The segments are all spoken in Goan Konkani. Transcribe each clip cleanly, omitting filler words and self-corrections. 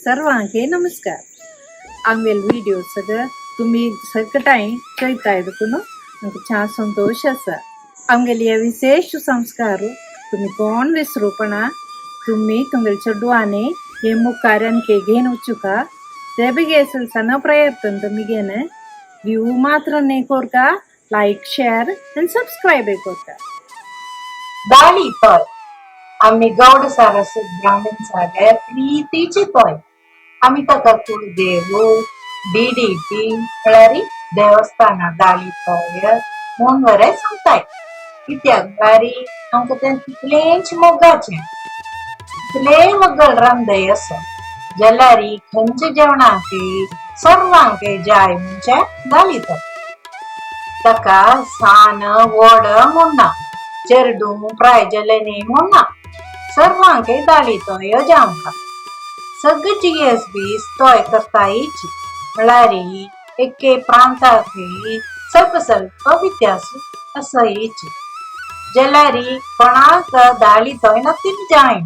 सर्वांके नमस्कार. आमगेले व्हिडिओ सगळं तुम्ही सगळ्यांनी चोयताय देखून आमकां छान संतोष आसा. आमगेले हे विशेष संस्कार तुम्ही कोण विसरूपणा. तुम्ही तुमगेले चेडवांनी हे मुखार आणखी घेवन वचुका ते बी घेसल सण प्रयत्न तुमी घेन व्यू मात्र न्ही करका, लायक, शेअर आनी सबस्क्रायब करता. दाळी तोय आमी गौड सारस्वत ब्राह्मण सागर प्रीतीची तोय आमी ताका कुळदेव डीडीटी म्हळ्यार देवस्थाना दाळी तोय म्हूण बरें सांगताय. कित्याक म्हळ्यार आमकां तें तितलेंच मोगाचें, तितलें वगळ रांदय आसा जाल्यार खंयच्या जेवणाक सर्वांक जाय म्हणजे दाळी तोय. ताका सान व्हड म्हूण ना, चेडूं प्राय जालें न्ही म्हूण ना, सर्वांकय दाळी तोय जावंका. सगळे जिगेस बी तोय करतायच, म्हळ्यार एके प्रांताक ಸ್ವಲ್ಪ ಸ್ವಲ್ಪ ವ್ಯತ್ಯಾಸ आसायच. जाल्यार कोणाक दाळी तोय नक्कीच जाय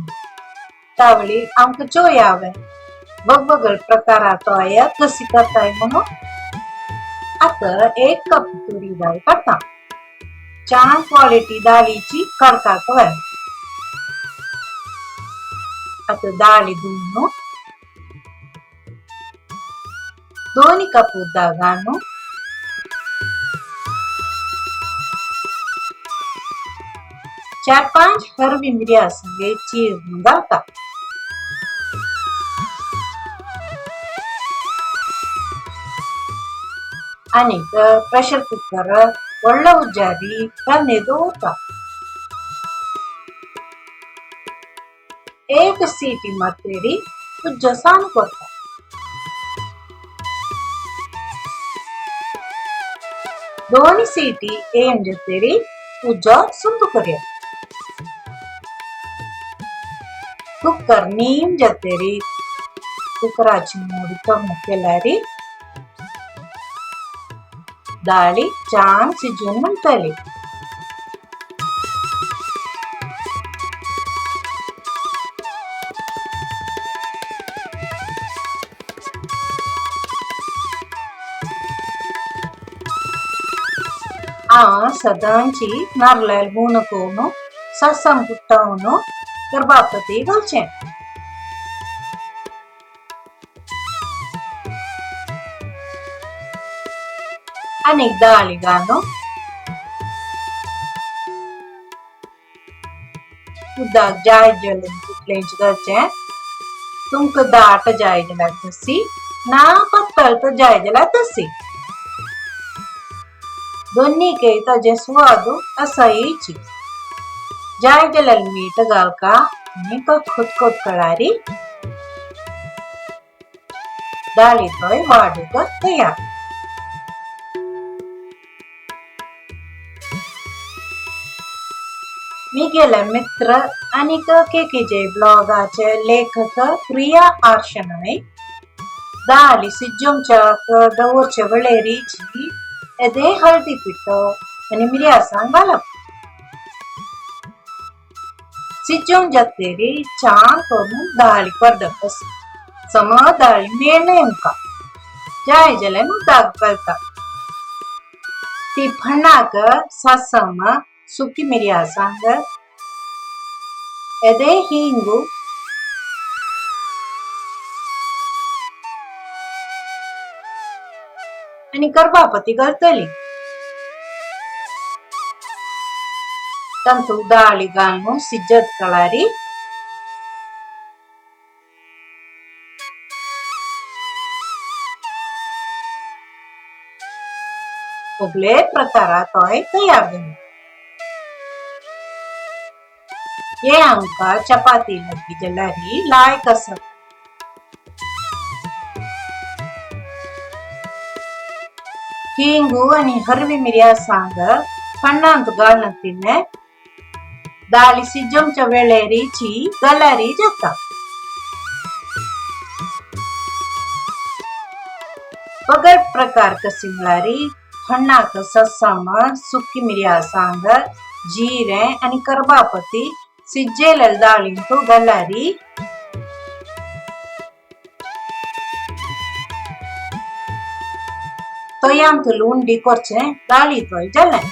तावळी आमकां चोयावे वेगवेगळे प्रकारा तोय कशी करताय म्हणून. आतां एक कप तुरी दाळ काडटा. छान क्वालिटी दाळीची काडपाक व्हय. आतां दाळी धुवन 2 कप उदक घालून 4-5 हरवी मिरयां संगे चिरून घालता. आनीक प्रेशर कुकर व्हडलो उज्जारी रांदे दवरता. एक सीटी मारतरी उज्जो सान करता. 2 सीटी येवन जातरी उज्जो सुंदू करया. कुकर नीम जातरी कुकराची मूडी तोडून केल्यार दाळी छान शिजून मेळटली. हांव सदांची नारलायल हून करून सासम कुट्टावन करबापती घालचें. आनीक दाळी घालून उदक जाय जाल्यार तितलेंच घालचें. तुमकां दाट जाय जाल्यार तशी, ना पातळ तर जाय जाल्यार तशी. दोन्हीकय ताजें स्वाद आसायच. जाय जाल्यार मीठ घालका आनी खतखत कळारी दाळी तोय वाडूंक तयार. मिगेले मित्र आनीक केकेजे ब्लॉगाचे लेखक प्रिया आर्शनाय दाळी शिजोवच्याक दवरचे वेळेरीची येदे हळदी पिठो आनी मिरयासांग घालप. शिजोवन जातरी छान करून दाळी परदप सम दाळी मेळना आमकां. जाय जाल्यार उदक घालता. ती फण्णाक सासम सुकी मिरयासांग येदे हिंगू आनी करबापती घालतली. तातूंत दाळी घालून शिजत कळारी सगळे प्रकारा तोय तयार जाले. हे आमकां चपाती लागी जाल्यार लायक आसा. हिंगू आनी हरवी मिरयासांग फण्णांत घालून तिणें दाळी शिजोवच्या वेळेरीची गलारी जाता. बगर प्रकार कशी म्हळ्यार फण्णाक ससम सुकी मिरयासांग जिरें आनी करबापती शिजयलेले दाळींत गलारी तोयांतलो उंडी करचें दाळी तोय जालें.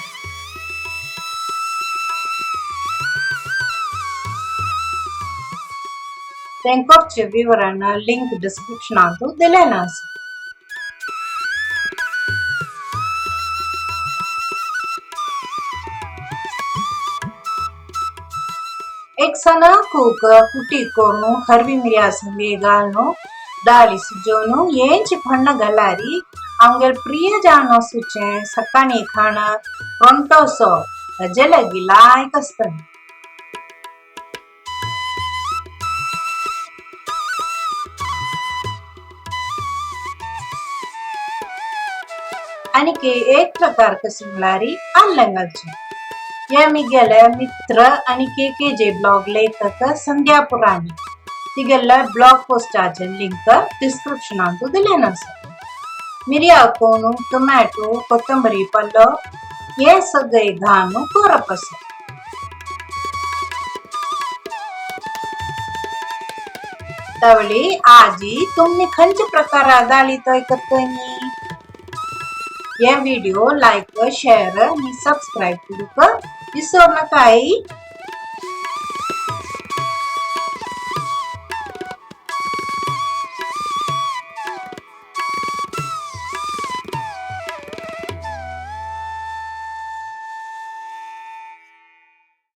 तें करचें विवरण लिंक डिस्क्रिप्शनांतु दिलें आसा. एक सणा कूक कुटी करून हरवी मिरया संगे घालून दाळी शिजोवन येंची फण्ण घालारी आमगेल प्रिय जावन आसूचें सकाळी खाणा प्रोंटोसो हेजे लागी लायक आसतलें. आनीक एक प्रकार कशें म्हळ्यार आल्लें घालचें. हे मिगेले मित्र आनी के के जे ब्लॉग लेखक संध्या पुराणी तिगेले ब्लॉग पोस्टाचे लिंक डिस्क्रिप्शनांतु दिलें आसा. मिरया कोणू टोमॅटो कोथंबरी पल्लो हे सगळे घालून करप आसा. तवळी आजी तुमी खंयचे प्रकारा दाळी तोय करतली? हे व्हिडिओ लायक, शेअर आणि सबस्क्राईब करूक विसरू नकाय.